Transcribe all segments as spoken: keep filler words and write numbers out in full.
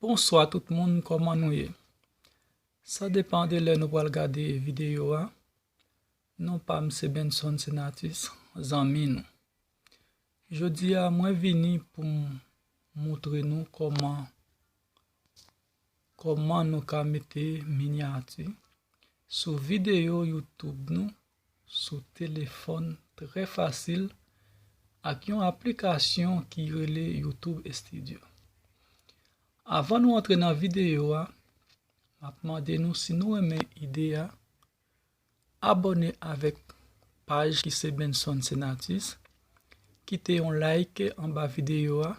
Bonswa tout moun, kòman nou ye? Sa depann de lè nou pral gade videyo a. Non pa m se Benson Senatus, zanmi nou. Jodi a, mwen vini pou m moutre nou kòman, kòman nou ka mete minyati sou videyo YouTube nou sou telefòn trè fasil ak yon aplikasyon ki rele YouTube Studio. Avan nou antre nan videyo a, m ap mande nou si nou renmen ide a, abòne avèk paj ki se Benson Senatus, kite yon like anba videyo a,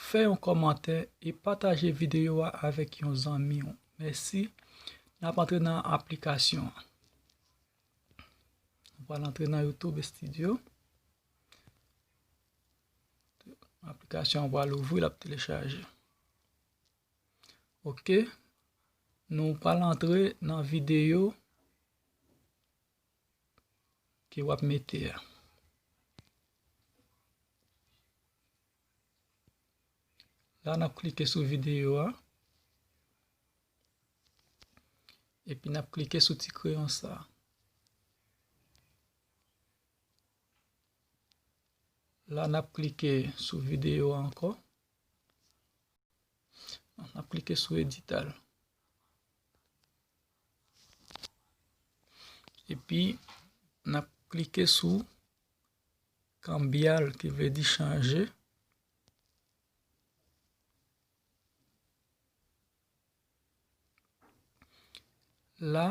fè yon kòmantè e pataje videyo a avèk yon zanmi w. Mèsi. N ap antre nan aplikasyon an. Nou pral antre nan YouTube Studio. Aplikasyon an pral ouvri, l ap telechaje. Ok. Nou pral antre nan videyo ke w ap mete a. La, n ap klike sou videyo a. Epi n ap klike sou ti kreyon sa a. La, n ap klike sou videyo a ankò. N ap klike sou edital. Epi, n ap klike sou cambiar, ki vle di chanje. La,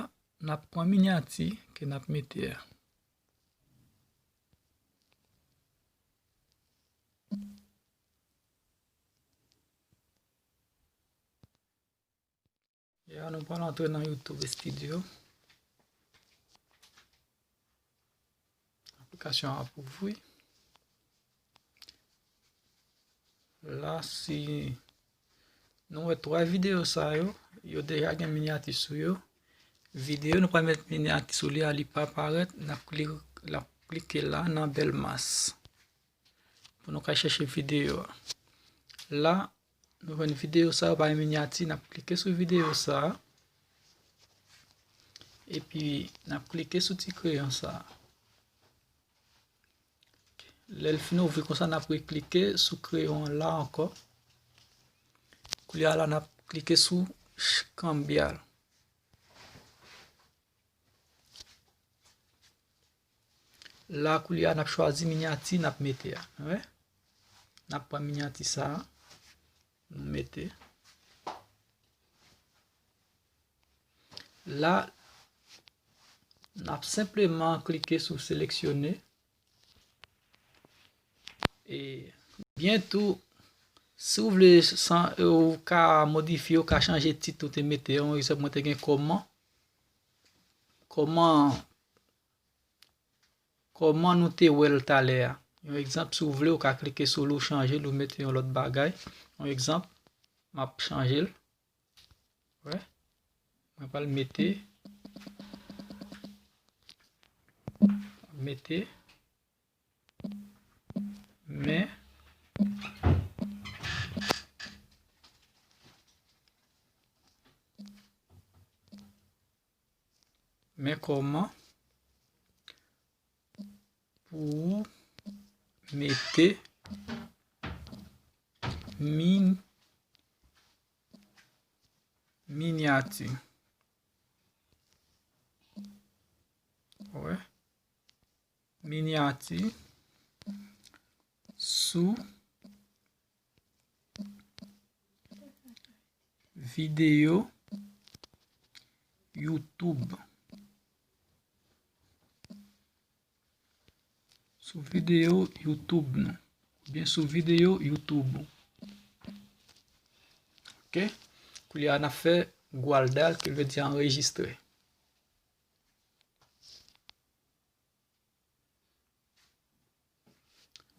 n ap pran minyati ke n ap mete a. Ya, nou pral antre nan YouTube Studio. Aplikasyon an ap ouvri. La, si nou wè twa videyo sa yo, yo deja gen minyati sou yo. Videyo, nou pral met minyati sou li a, li pa parèt, n ap kli-, n ap klike la nan bèl mas pou nou ka chèche videyo a. La, nou jwenn videyo sa yo pa gen minyati, n ap klike sou videyo sa a. Epi, n ap klike sou ti kreyon sa a. Lè l fin ouvri konsa, n ap reklike sou kreyon an la ankò. Koulye a la, n ap klike sou ch-, cambiar. La, koulye a, n ap chwazi minyati n ap mete a. Wè? N ap pran minyati sa a, nou mete. La, n ap senpleman klike sou seleksyone. E byen tou, si w vle, san, ou ka modifye, ou ka chanje tit ou te mete. Yon egzanp, mwen te gen kòman, kòman, kòman nou te wè l talè a. Yon egzanp, si w vle, ou ka klike sou li, ou chanje l, ou mete yon lòt bagay. Yon egzanp, m ap chanje l. Wè. Mwen pral mete, mete, men, men kòman pou w mete min-, minyati. Wè. Minyati sou videyo YouTube. Sou videyo YouTube nou. Oubyen sou videyo YouTube ou. Ok? Koulye a n ap fè guardar, ki vle di anrejistre.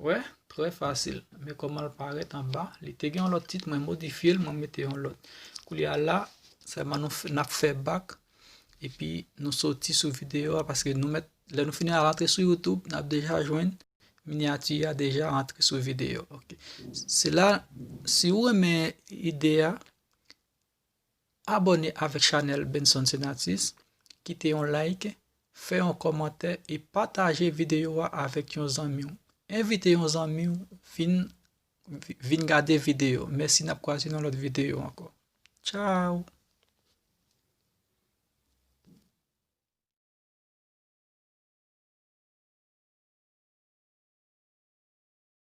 Wè, trè fasil. Men kòman l parèt anba. Li te gen yon lòt tit, mwen modifye l, mwen mete yon lòt. Koulye a la, sèlman nou f-, n ap fè back, epi nou soti sou videyo a, paske nou mèt, lè nou fini rantre sou YouTube, n ap deja jwenn minyati a deja rantre sou videyo. Ok. Se la, si w renmen ide a, abòne avèk chanèl Benson Senatus, kite yon like, fè yon kòmantè e pataje videyo a avèk yon zanmi w. Envite yon zanmi w vin, vin gade videyo. Mèsi, n ap kwaze nan lòt videyo ankò. Tchao!